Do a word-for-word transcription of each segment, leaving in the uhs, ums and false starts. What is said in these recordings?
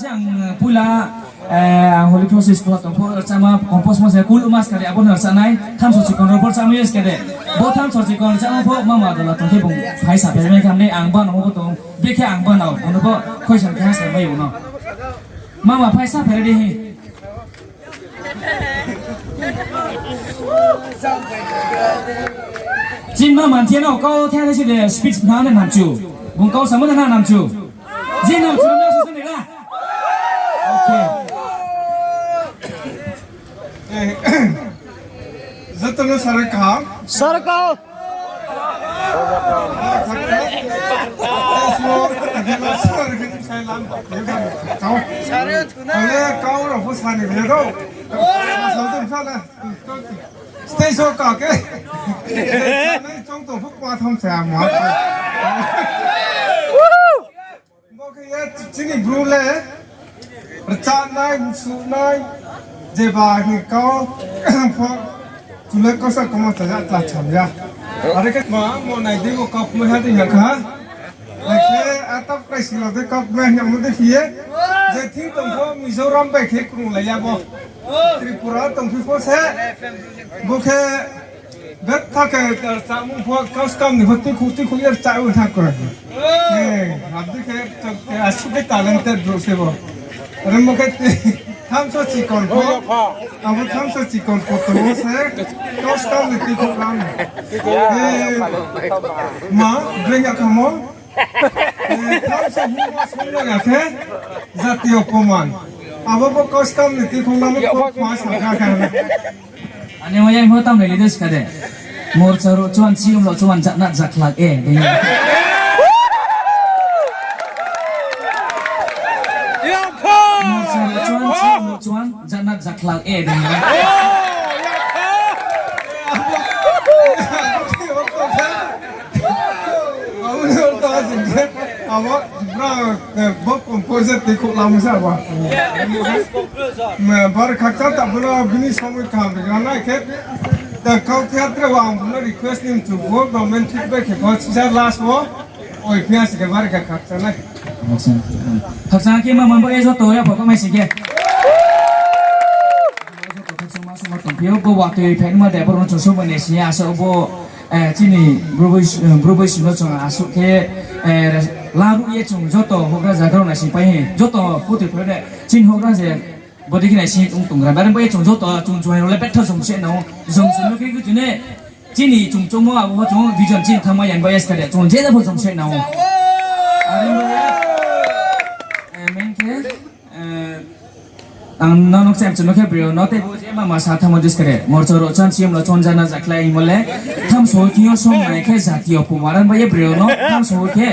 Ang, eh, puila, eh, ang Holy Cross School tong pho rchama compose mo se kul umas kade abo no rchanai, thamso chikon rao pho rchama yes kade. Bo thamso chikon rchama pho mama dola tong khe bung phaisa phaimai khamni ang bano bo tong, bikhe ang bano, bono bo khoisan khe hasa mai uno. Mama phaisa phairi di hi. Chini ma manthia no kau thai thai si de speech na na namchu. Bung kau samo na na namchu. Je namchu na susu ni na. Okay. Joto no sare kaham. Sare kaham. Sare thuna. Ale kau rao pho sani le do. Asal tu sa na. Stage o ka ke. Nai chong to phuk pa tham sa ma. Bo khe ye chini Bru le rchanai, msuhnai, jeba hing kau pho chule kau sa kau ma chaja tla cham ya. Are khe ma mo nai di bo kau kmai ha di ya kha. Nai khe atap krai sila de kau kmai ya mo de phi ye. Je thing tong pho Mizoram bai khe krung lai ya bo. Tripura tong phi pho se. Bo khe Betha khe rchamo pho kau skam ni pho tuikhouh tuikhouh ye rcha ou tha koi. Eh, abdi khe, asuh khe talented brouh se bo. Are mo khe thamso chikon pho, abo thamso chikon pho tong wo se kau skam ni tuikhouh lam. Eh, ma, breng ya khamo. Eh, thamso hingmo song ya khe jati opoman. Abo bo kau skam ni tuikhouh lam pho ma sakha khe. Ani mo yang ho tam le leaders ka de. Morcha ro chuan chi um lo chuan jatnat jakhlak e. Morcha ro chuan chi um lo chuan jatnat jakhlak e. Abo ni ortho sing khe, abo, bra, eh, bo composer tei khouh lam sa ba. Me, bar khakchang ta bono bini somoi kaham rikna nai khe, ta kau thea tre wa ang bono request ni mchu bo, government feedback khe bo sisa last wo, oi phiya si khe bar khe khakchang nai. Khakchang khe ma man bo e joto ya pho kamai sing khe. Joto khakchang ma suma tong phiyo, bo wa tui phaima de, bo rung chung suma ne siya, asa bo, Eh, chini Bru Boisu, eh, Bru Boisu no chung asuh khe, eh, laruh ye chung joto houhgra zaga rao naising pai hi, joto putri phai de, chini houhgra je, bodi khe naising ong tong gra. Bare bai ye chung joto, chung juai rao le betha chung se nang ou, jom se no khe khe chini, chini chung chungmo abo pho chung vision chini thangma yan bai ye ska de, chung je da pho chung se nang ou. Are bai ye, eh, main khe, Eh, ang no nuk chem chum khe breo no tei bo je mama sa thamo dis kare. Morcha ro chan chim lo chon jana jakhlai himo le. Thamso thing yo som nai khe jati yo pumaran bai ye breo no thamso khe.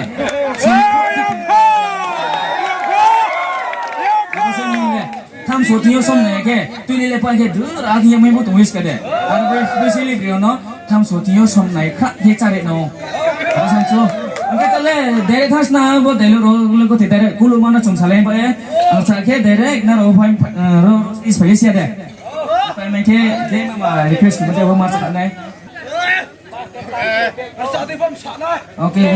Thamso thing yo som nai khe. Tui ni le pai khe dur a thing yo mai bo tong wis kade. Ang bai bai sili breo no. Thamso thing yo som nai kha khe chare no. Ang san chu. Ang khe tale direct has na bo dialogue ro le ko the direct kulu ma no chung salai ba e. Ang sa khe direct na ro phai, eh, ro is phai sia de. Phai mai khe de ma request mo de bo ma sa nai. Okay.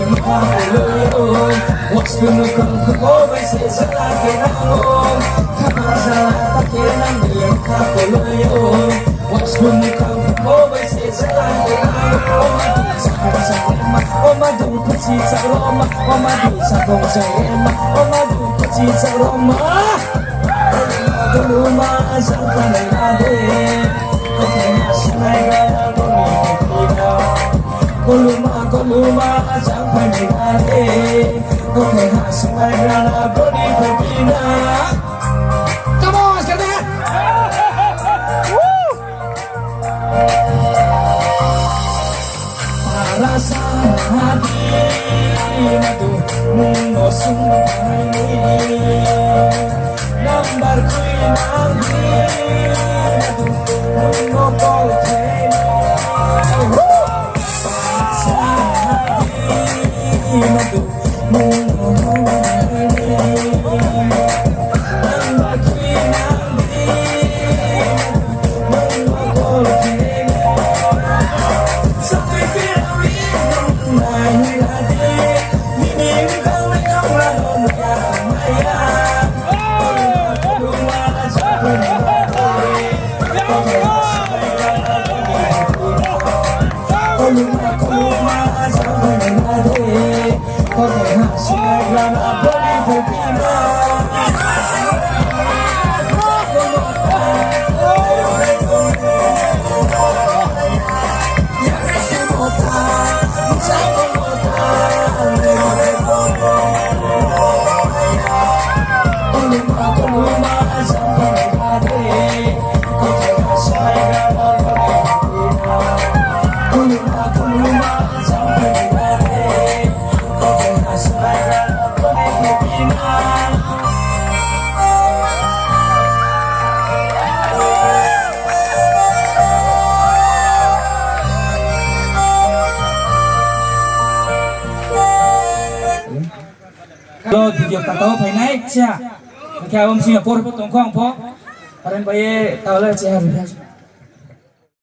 Koluma, koluma, achang phai ni na de. Koluma, koluma, achang phai ni na de. Come on, let's get that. Woo! Para sa hadi madu, mung no sung ni. Number three, number three, number three, number three. Lo video kata wo phainai cha. Hingkhe abo msing ya por tongkho ang pho. Aren bai ye tao le cheha ri kha.